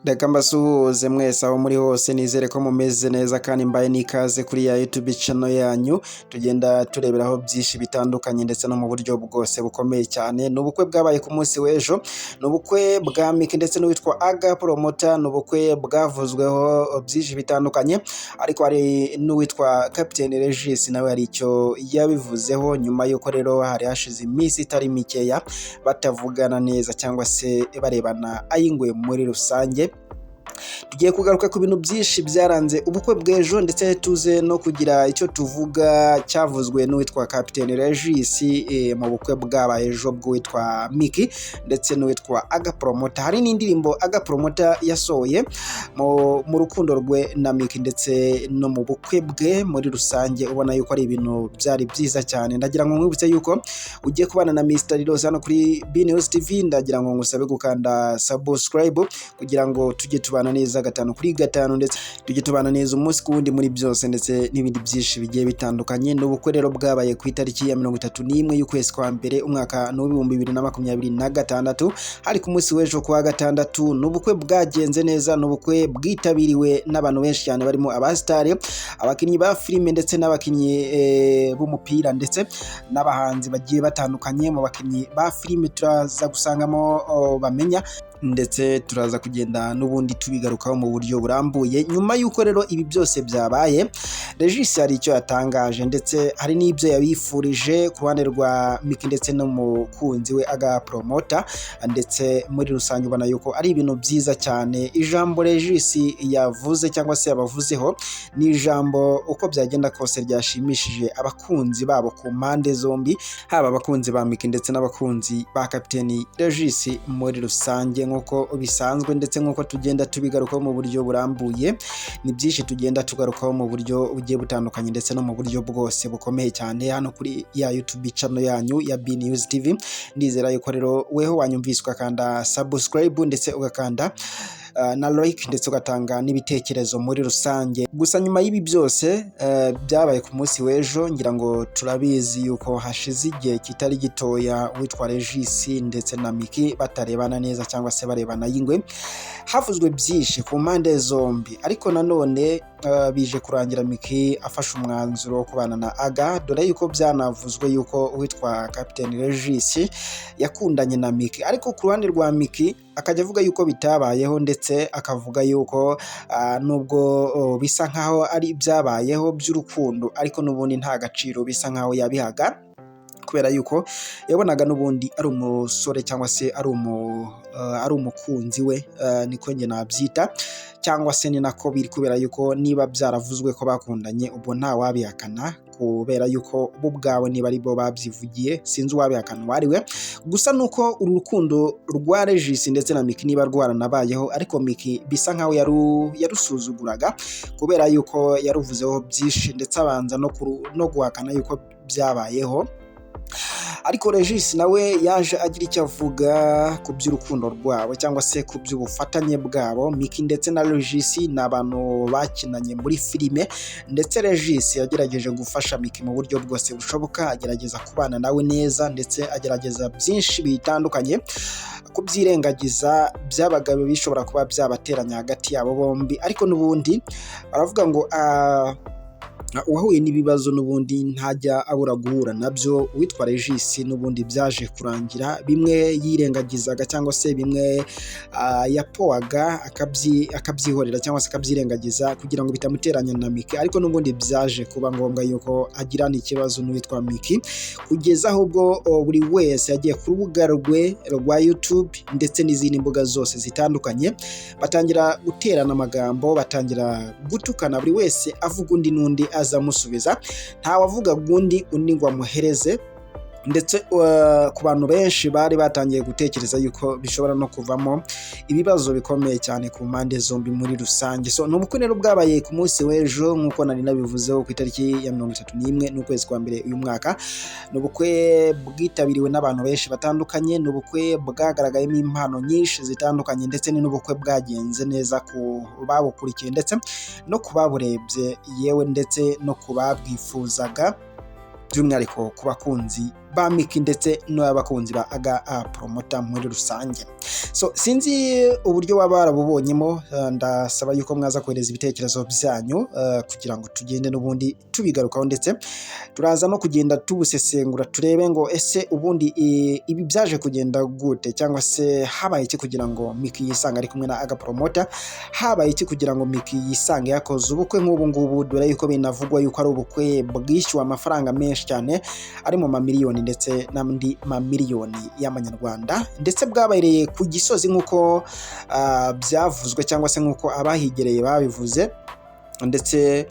Reka mbasuhuze mwese aho muri hose, nizere ko mumeze neza kandi mbaye n'ikaze kuri ya YouTube channel yanyu tugenda tureberaho byinshi bitandukanye ndetse no mu buryo bwose bukomeye cyane. Ni ubukwe bwabaye ku munsi w'ejo, ni ubukwe bwa Micky ndetse n'uwitwa Aga Promoter. Ni ubukwe bwavuzweho byinshi bitandukanye, ariko hari n'uwitwa Captain Regis nawe hari icyo yabivuzeho, nyuma y'uko rero hari hashize iminsi itari mikeya batavugana neza cyangwa se barebana ay'ingwe muri rusange. Tugiye kugaruka ku bintu byinshi byaranze ubukwe bw'ejo, ndetse tuze no kugira icyo tuvuga cyavuzwe n'uwitwa Captain Regis mu bukwe bwabaye ejo bw'uwitwa Micky ndetse n'uwitwa Aga Promoter. Hari n'indirimbo Aga Promoter yasohoye mu rukundo rwe na Micky ndetse no mu bukwe bwe muri rusange, ubona yuko ari ibintu byari byiza cyane. Ndagira ngo nkwibutse yuko ugiye kubana na Mr Riros hano kuri B News TV. Ndagira ngo ngusabe gukanda subscribe kugira ngo tujye tubana neza gatanu kuri gatanu, ndetse tujye tubana neza umunsi ku wundi muri byose ndetse n'ibindi byinshi bigiye bitandukanye. Ni ubukwe rero bwabaye ku itariki ya 31 y'ukwezi kwa mbere, umwaka w'2026, hari ku munsi w'ejo kuwa gatandatu. Ni ubukwe bwagenze neza, ni ubukwe bwitabiriwe n'abantu benshi cyane barimo abasitari, abakinnyi ba filime ndetse n'abakinnyi b'umupira ndetse n'abahanzi bagiye batandukanye. Mu bakinnyi ba filime turaza gusangamo Bamenya, ndetse turaza kugenda n'ubundi tubigarukaho mu buryo burambuye. Nyuma y'uko rero ibi byose byabaye, Regis hari icyo yatangaje ndetse hari n'ibyo yabifurije ku ruhande rwa Micky ndetse n'umukunzi we Aga Promoter, ndetse muri rusange ubona yuko ari ibintu byiza cyane. Ijambo Regis yavuze cyangwa se yabavuzeho ni ijambo uko byagenda kose ryashimishije abakunzi babo ku mpande zombi, haba abakunzi ba Micky ndetse n'abakunzi ba Kapiteni Regis muri rusange. Nk'uko bisanzwe ndetse nk'uko tugenda tubigarukaho mu buryo burambuye, ni byinshi tugenda tugarukaho mu buryo bugiye butandukanye ndetse no mu buryo bwose bukomeye cyane hano kuri ya YouTube channel yanyu ya B News TV. Ndizera yuko rero weho wanyumvise ugakanda subscribe ndetse ugakanda na like ndetse ugatanga n'ibitekerezo muri rusange. Gusa nyuma y'ibi byose byabaye ku munsi w'ejo, ngira ngo turabizi yuko hashize igihe kitari gitoya witwa Regis ndetse na Micky batarebana neza cyangwa se barebana y'ingwe. Havuzwe byinshi ku mpande zombi, ariko nanone bije kurangira Micky afashe umwanzuro wo kubana na Aga, dore yuko byanavuzwe yuko uwitwa Captain Regis yakundanye na Micky, ariko ku ruhande rwa Micky akajya avuga yuko bitabayeho, ndetse akavuga yuko nubwo bisa nkaho ari ibyabayeho by'urukundo, ariko n'ubundi nta gaciro bisa nkaho yabihaga, kubera yuko yabonaga n'ubundi ari umusore cyangwa se ari umukunzi we, niko njye nabyita, cyangwa se ni nako biri, kubera yuko niba byaravuzwe ko bakundanye, ubwo nta wabihakana, kubera yuko bo ubwabo niba ari bo babyivugiye, sinzi uwabihakana uwo ari we. Gusa nuko uru rukundo rwa Regis ndetse na Micky niba rwaranabayeho, ariko Micky bisa nkaho yarusuzuguraga, kubera yuko yaruvuzeho byinshi ndetse abanza no guhakana yuko byabayeho. Ariko Regis nawe yaje agira icyo avuga ku by'urukundo rwabo cyangwa se ku by'ubufatanye bwabo. Micky ndetse na Regis ni abantu bakinanye muri filime, ndetse Regis yagerageje gufasha Micky mu buryo bwose bushoboka, agerageza kubana nawe neza, ndetse agerageza byinshi bitandukanye kubyirengagiza byabaga bishobora kuba byabateranya hagati yabo bombi. Ariko n'ubundi baravuga ngo uwahuye n'ibibazo n'ubundi ntajya abura guhura nabyo. Uwitwa Regis n'ubundi byaje kurangira bimwe yirengagizaga cyangwa se bimwe yapowaga akabyihorera cyangwa se akabyirengagiza kugira ngo bitamuteranya na Micky, ariko n'ubundi byaje kuba ngombwa yuko agirana ikibazo n'uwitwa Micky, kugeza ahubwo buri wese yagiye ku rubuga rwe rwa YouTube ndetse n'izindi mbuga zose zitandukanye, batangira guterana amagambo, batangira gutukana, buri wese avuga undi n'undi aza amusubiza, ntawavugaga undi undi ngo amuhereze. Ndetse ku bantu benshi bari batangiye gutekereza yuko bishobora no kuvamo ibibazo bikomeye cyane ku mpande zombi muri rusange. So ni ubukwe rero bwabaye ku munsi w'ejo nk'uko nari nabivuzeho, ku itariki ya 31 n'ukwezi kwa mbere uyu mwaka. Ni ubukwe bwitabiriwe n'abantu benshi batandukanye, ni ubukwe bwagaragayemo impano nyinshi zitandukanye, ndetse ni n'ubukwe bwagenze neza ku babukurikiye ndetse no ku baburebye, yewe ndetse no ku babwifuzaga, by'umwihariko ku bakunzi. ba Miki ndetse n'abakunzi ba Aga Promoter muri rusange. So sinzi uburyo waba warabubonyemo, ndasaba yuko mwaza kohereza ibitekerezo byanyu kugira ngo tugende n'ubundi tubigarukaho, ndetse turaza no kugenda tubusesengura, turebe ngo ese ubundi ibi byaje kugenda gute, cyangwa se habaye iki kugira ngo Miki yisange ari kumwe na Aga Promoter, habaye iki kugira ngo Miki yisange yakoze ubukwe nk'ubu ngubu, dore yuko binavugwa yuko ari ubukwe bwishyuwe amafaranga menshi cyane ari mu mamiliyoni ndetse n'andi mamiliyoni y'amanyarwanda, ndetse bwabereye ku Gisozi nk'uko byavuzwe cyangwa se nk'uko abahigereye babivuze. Ndetse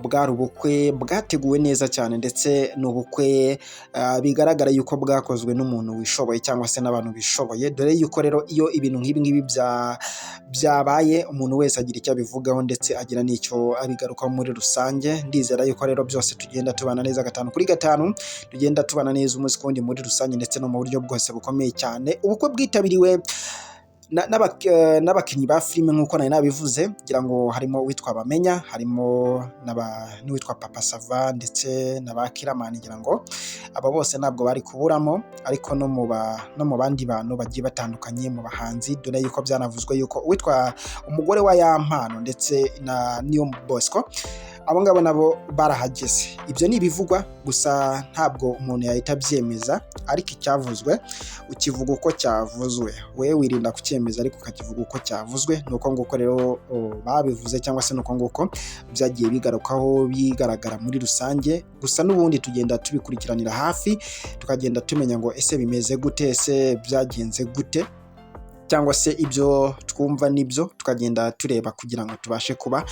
bwari ubukwe bwateguwe neza cyane, ndetse ni ubukwe bigaragara yuko bwakozwe n'umuntu wishoboye cyangwa se n'abantu bishoboye, dore yuko rero iyo ibintu nk'ibi ngibi byabaye, umuntu wese agira icyo abivugaho ndetse agira n'icyo abigarukaho muri rusange. Ndizera yuko rero byose tugenda tubana neza gatanu kuri gatanu, tugenda tubana neza umunsi ku wundi muri rusange, ndetse no mu buryo bwose bukomeye cyane. Ubukwe bwitabiriwe n'abakinnyi ba filime nk'uko nari nabivuze, ngira ngo harimo uwitwa Bamenya, harimo n'uwitwa Papa Sava ndetse na ba Kiramani. Ngira ngo aba bose ntabwo bari kuburamo, ariko no mu bandi bantu bagiye batandukanye mu bahanzi, dore yuko byanavuzwe yuko uwitwa umugore wa Yampano ndetse na Niyo Bosco, abo ngabo nabo barahageze. Ibyo ni ibivugwa gusa, ntabwo umuntu yahita abyemeza, ariko icyavuzwe ukivuga uko cyavuzwe. We wirinda kucyemeza ariko ukakivuga uko cyavuzwe. Ni uko nguko rero babivuze, cyangwa se ni uko nguko byagiye bigarukaho bigaragara muri rusange. Gusa n'ubundi tugenda tubikurikiranira hafi, tukagenda tumenya ngo ese bimeze gute, ese byagenze gute, cyangwa se ibyo twumva nibyo tukagenda tureba kugira ngo tubashe kuba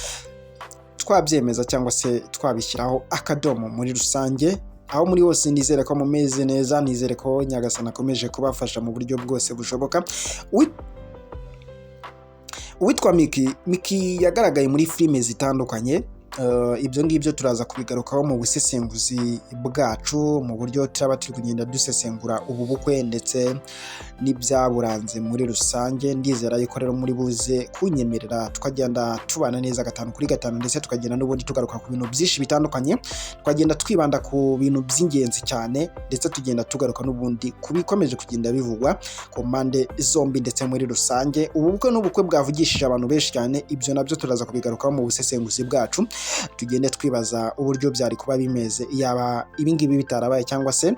twabyemeza cyangwa se twabishyiraho akadomo muri rusange. Aho muri hose nizere ko mumeze neza, nizere ko Nyagasani akomeje kubafasha mu buryo bwose bushoboka. Uwitwa Miki yagaragaye muri filime zitandukanye. Ibyo ngibyo turaza kubigarukaho mu busesenguzi bwacu, mu buryo turaba turi kugenda dusesengura ubu bukwe ndetse n'ibyaburanze muri rusange. Ndizera yuko rero muri buze kunyemerera tukagenda tubana neza gatanu kuri gatanu, ndetse tukagenda n'ubundi tugaruka ku bintu byinshi bitandukanye, tukagenda twibanda ku bintu by'ingenzi cyane, ndetse tugenda tugaruka n'ubundi ku bikomeje kugenda bivugwa ku mpande zombi ndetse muri rusange. Ubu bukwe ni ubukwe bwavugishije abantu benshi cyane. Ibyo nabyo turaza kubigarukaho mu busesenguzi bwacu, tugende twibaza uburyo byari kuba bimeze yaba ibingibi bitarabaye cyangwa se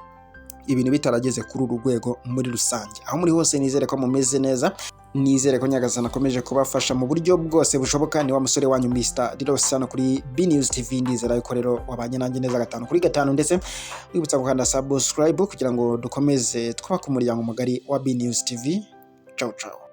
ibintu bitarageze kuri uru rwego muri rusange. Aho muri hose nizere ko mumeze neza, nizere ko Nyagasani akomeje kubafasha mu buryo bwose bushoboka. Ni wa musore wanyu Mr Diros hano kuri B News TV. Ndizera yuko rero wabanye nanjye neza gatanu kuri gatanu, ndetse wibutsa gukanda subscribe kugira ngo dukomeze twubake umuryango mugari wa B News TV. Ciao ciao.